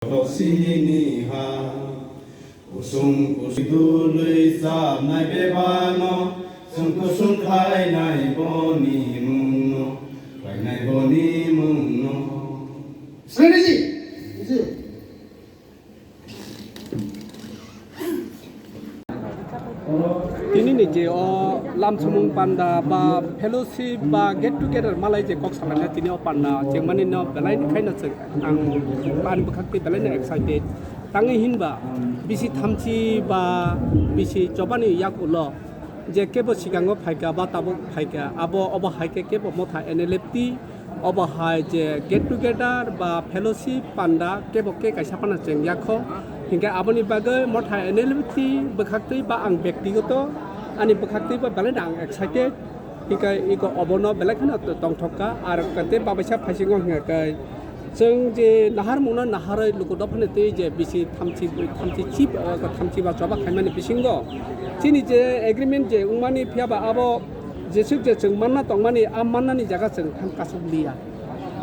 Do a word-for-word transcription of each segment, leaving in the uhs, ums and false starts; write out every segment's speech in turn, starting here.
Sini ha, kusung kusung dului sabnai bebano, sung kusung khainai boni mungno, khainai boni mungno. Strategy. Tini ni je o lamsumung panda ba fellowship ba get together malai je kok salaina tini o panda chengmani no belai ni khaino chwng ang ani bwkhak twi belai no excited. Tangwi hinba bisi thamchi ba bisi chobani yak ulo je kebo sikango phaika ba tabuk phaika abo obo hai khe kebo motha N L F T Obo hai je get together ba fellowship panda kebo khe kaisa phano cheng yakho. Hinkhe aboni bagwi motha N L F T bwkhaktwi ba ang bektigoto ani bwkhaktwi ba belai no ang excited. Hinkhe iko obono belai kheno tongthok kha. Ar tei babaisa phaisingo hinkhe chwng je naharmungno naharwi luku dophani twi je bisi thamchi thamchi chip thamchi ba choba khaimani bisingo chini je agreement je wngmani phiya ba abo Jesuk je chwng manna tongmani, a mannani jaga chwng thang kasuk liya.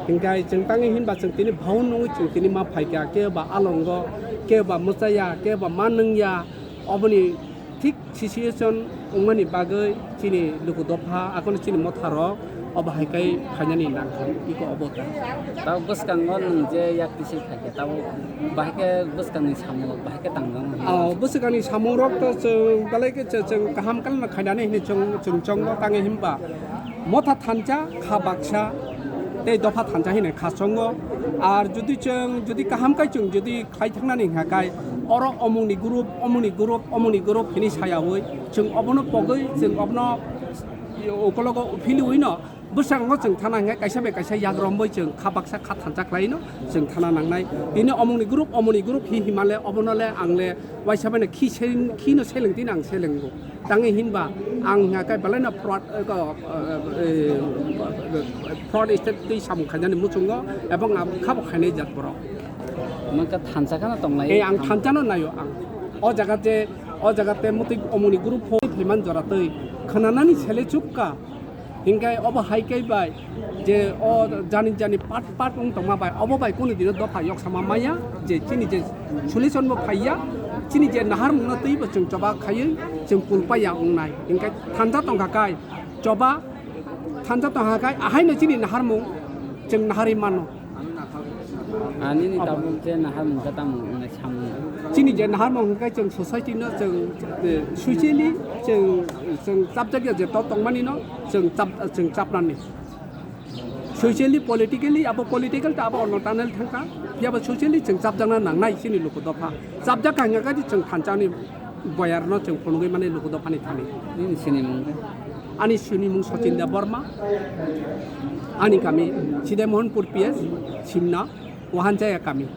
Hinkhe chwng tangwi hinba chwng tini bhaun nungwi chwng tini ma phaikha, kebo ba alongo, kebo ba mwchaya, kebo ba ma nungya, oboni thik situation wngmani bagwi chini luku dopha, akhorno chini motharok obo hai khai phainani nangkha, iko obo ta. Tao bwskango nwng je yak tisi phaikha, tao bahai khe bwskangni samung bahai khe tangjakma hinwi. Ah, bwskangni samungrok to chwng belai khe chwng kaham khe no khainani hinwi chwng chongo tangwi hinba. Motha thansa kha baksa tei dopha thansa hinwi kha chongo. Ar jodi chwng jodi kaham khai chwng jodi khai thangnani hwnkha khai oro omungni group, omungni group, omungni group hinwi sayawi chwng obono pogwi chwng obono ukologo uphilwi no bwskango chwng thana hwnkhe kaisa bai kaisa yak romwi chwng kha baksa kha thansa khlaino chwng thana nangnai. Tini omungni group, omungni group hi himale obono le ang le waisa bai no khi seleng, khi no seleng tini ang selengo. Tangwi hinba ang hwnkha khe belai no fraud, eh, ko, eh, eh, fraud state twi samung khainani muchungo ebong ang khabo khainai jat borok. Mangkha thansa khano tonglai. Eh, ang thansa no naio ang. O jaga je, o jaga te mutwi omungni group phone pheman jora twi khwnanani sele chukka. Hinkhe obo hai khe bai je o jani jani part part wng tongma bai obo bai kunu dino dopha yok sama maya je chini je solution bo phaiya chini je naharmungno twi bo chwng choba khaiwi chwng kulpaiya wngnai hinkhe thansa tongkha kai choba thansa tongkha kai ahaino chini naharmung chwng naharwi mano. Ani ni tabuk je naharmung khe tamo wngnai samung. Chini je naharmung hwnkhe chwng society no chwng, eh, socially chwng, chwng chapjakya je to tongmani no chwng chap, chwng chapnani. Socially, politically, abo political ta abo ono tunnel thangkha. Phiya bo socially chwng chapjakna nangnai chini luku dopha. Chapjak kha hwnkhe chwng thansa ni boyar no chwng phunugwi mani luku dophani thani. Nini sinimung? Ani sinimung Sachin Debbarma. Ani kami Sidai Mohanpur P S, Simna, Wahanjaya kami.